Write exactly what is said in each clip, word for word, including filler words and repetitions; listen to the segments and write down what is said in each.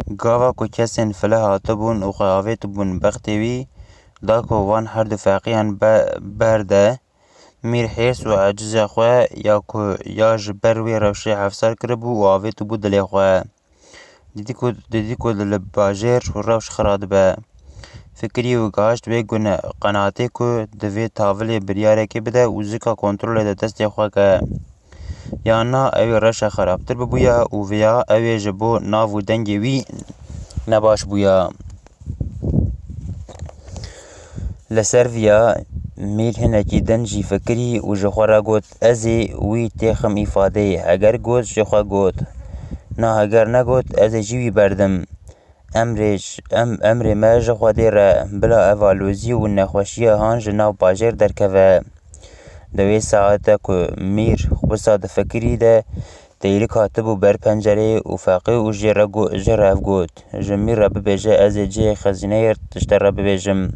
Gava ku kesên file hatibûn û xwe avêtibûn bextê wî, da ku wan her du feqiyan be-, berde, Mîr hêrs û ecizê xwe ya ku ya ji ber wê rewşê hevsar kiribû û avêtibû dilê xwe. Didî ku, didî ku li bajêr rewş xira dibe. Fikirî û gihişt wê gune qenaatê ku divê tavilê biryarekê bide û zika kontrolê de destê xwe ke. Yan na ew ê rewşa xerabtir bibûya û vêya ew ê ji bo nav û dengê wî nebaş bûya. Li ser viya Mîr hinekî din jî fikirî û ji xwe re got, "Ez ê wî têxim îfadeyê." Heger got, ji xwe got, "Na heger negot, ez ê jî wî berdim." Emrê j-, em-, emrê me ji Xwedê re, bila ev alozî û nexweşiya han ji nav bajêr derkeve. Di wê saete ku Mîr wisa difikirî de, teyrik hatibû ber pencereyê û feqî û jê re go-, jê re ev got, "Ji Mîr re bibêje, ez ê cihê xezîneyê ji te re bibêjim.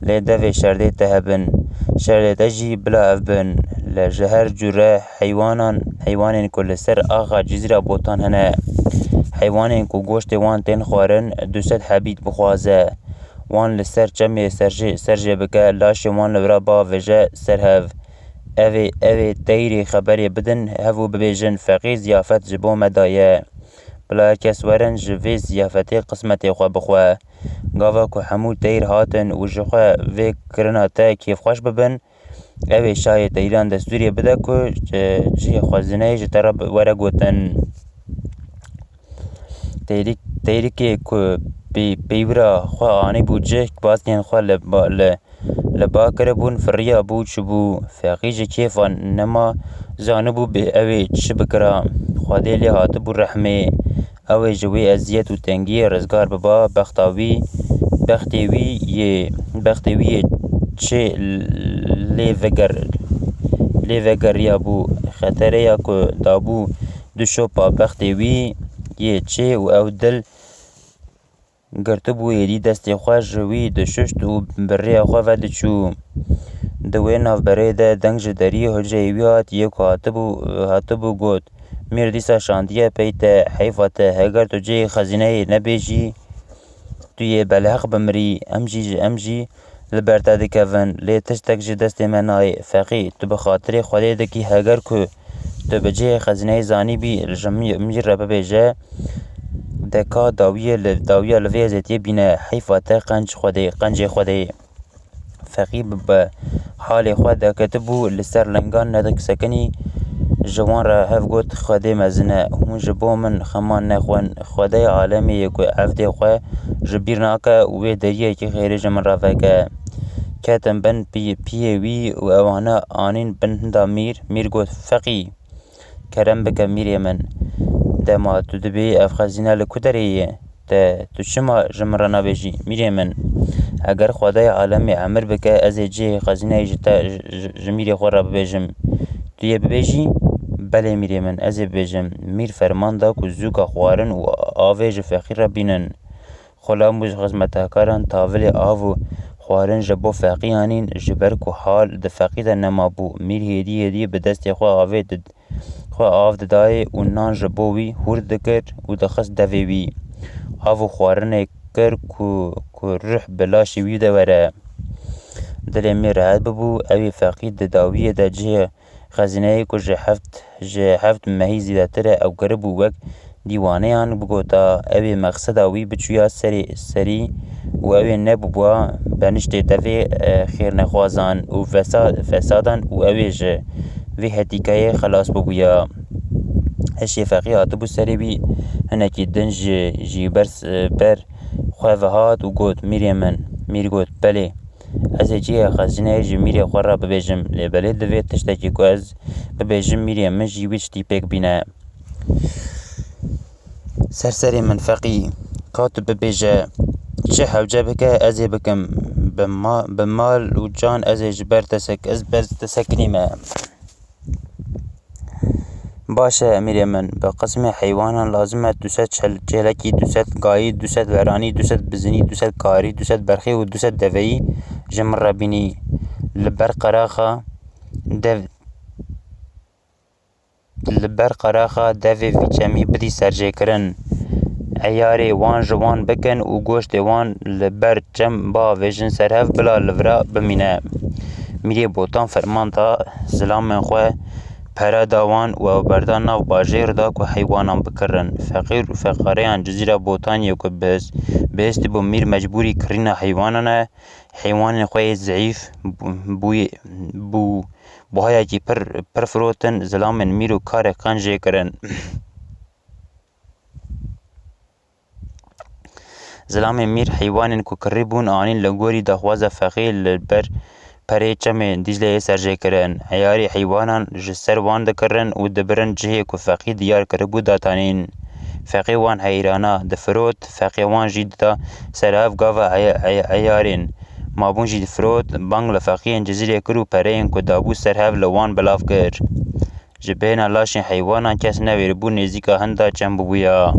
Lê devê şerdê te hebin. Şerdê te jî bila ev bin. Li ji her cûre heywanan, heywanên ku li ser axa Cizîra Botan hene, heywanên ku goştê wan tên xwarin, du sed hebît bixwaze. Wan li ser çemê serjê, serjê bike, laşê wan li vira bavêje ser hev. Ev ê, ev ê teyrê xeberê bidin hev û bibêjin, 'Feqî ziyafet ji bo me daye. Bila her kes werin ji vê ziyafetê qismetê xwe bixwe.'" Gava ku hemû teyr hatin û ji xwe vê kirina te kêfxweş bibin, ew ê şahê teyran destûrê bide ku, e, cihê xwezineyê ji te re bi-, were gotin. Teyrik-, teyrikê ku pê-, peywira xwe anîbû cih, baskên xwe li ba-, li, li ba kiribûn, firiyabû, çûbû. Feqî ji kêfa nema, zanibû bê ew ê çi bikira. Xwedê lê hatibû rehmê. Ew ê ji wê eziyet û tengiyê rizgar biba, bexta wî, bextê wî yê, bextê wî yê çê lê veger-, lê vegeriyabû, xetereya ku dabû du şopa bextê wî yê çê û ew dil girtibû êdî destê xwe ji wî dişuşt û bi rêya xwe ve diçû. Di wê navberê de deng ji deriyê hucreyê wî hat, yê ku hatibû, hatibû got, "Mîr dîsa şandiye pey te, heyfa te, heger tu cihê xezîneyê nebêjî, tu yê belheq bimirî, em jî, em jî li ber te dikevin, lê tiştek ji destê me nayê. Feqî, tu bi xatirê Xwedê dikî, heger ku tu bi cihê xezîneyê zanîbî, ji Mî-, Mîr re bibêje, de ka dawiyê li, dawiya li vê ezêtiyê bîne, heyfa te, qenc Xwedê, qencê Xwedê." Feqî bi, bi halê xwe deketibû, li ser lingan nedisekinî, ji wan re hev got, "Xwedê mezin e, hûn ji bo min xeman nexwin. Xwedê alemê yê ku evdê xwe ji bîr nake û wê deriyekî xêrê ji min re veke." Ketin bin pî-, piyê wî û ewana anîn bin hinda Mîr. Mîr got, "Feqî, kerem bike mîrê min. Dema tu dibêyî ev xezîne li ku derê ye? Te, tu çima ji min re nabêjî, mîrê min? Eger Xwedayê alemê emir bike, ez ê cihê xezîneyê ji te, ji, ji, ji mîrê xwe re bibêjim. Tu yê bibêjî?" "Belê mîrê min, ez ê bibêjim." Mîr ferman da ku zûka xwarin û avê ji feqî re bînin. Xulam û xizmetekaran tavilê av û xwarin ji bo feqî anîn, ji ber ku hal di feqî de nemabû. Mîr hêdî hêdî bi destê xwe avê di-, xwe av didayê û nan ji bo wî hûr dikir û dixist devê wî. Av û xwarinê kir ku, ku ruh bi laşê wî de were. Dilê Mîr rehet bibû, ew ê feqî di dawiyê de cihê xezîneyê ku ji heft, ji heft mehî zêdetir e ew kiribû wek dîwaneyan bigota, ew ê mexseda wî biçûya serê serî û ew ê nebûbûya beniştê devê, e, xêrnexwazan û fesa-, fesadan û ew ê ji vê hetîkeyê xelas bûbûya. Hişê feqî hatibû serê wî, hinekî din ji, jî ber, ber xwe ve hat û got, "Mîrê min." Mîr got, "Belê, ez ê cihê xezîneyê ji mîrê xwe re bibêjim, lê belê divê tiştekî ku ez bibêjim mîrê min jî wî tiştî pêk bîne." "Ser serê min feqî, ka tu bibêje, çi hewce bike ez ê bikim, bi ma-, bi mal û can ez ê ji ber te sek-, ez ber te sekinîme." "Baş e, mîrê min, bi qismê heywanan lazim e du sed çel-, çêlekî, du sed gayî, du sed veranî, du sed bizinî, du sed karî, du sed berxî û du sed deveyî ji min re bînî. Li ber qeraxa dev-, li ber qeraxa devê vî çemî bidî serjêkirin. eyarê wan ji wan bikin û goştê wan li ber çem biavêjin ser hev bila li vira bimîne. Mîrê Botan ferman da zilamên xwe pere da wan û ew berdan nav bajêr da ku heywanan bikirin. Feqîr û feqareyan Cizîra Botaniyê ku bihis-, bihîstîbû mîr mecbûrî kirîna heywanan e, heywanên xwe yê zeîf bû-, bûyî-, bû-, buhayekî pir, pir firotin, zilamên mîr û karê qenc jê kirin. Zilamê mîr heywanên ku kirî bûn anîn li gorî daxwaza Feqî li ber perê çemê Dîcleyê ser jê kirin. Eyarî heywanan ji ser wan dikirin û dibirin cihê ku Feqî diyar kiribû datanîn. Feqî wan heyrana difirot, Feqî wan jî dida ser hev gava ey-, ey-, eyarên mabûn jî difirot, bang li Feqiyên Cizîrê kir û pereyên ku dabû ser hev li wan belav kir. Ji bêhna laşên heywanan kes newêribû nêzîka hinda çem bûbûya.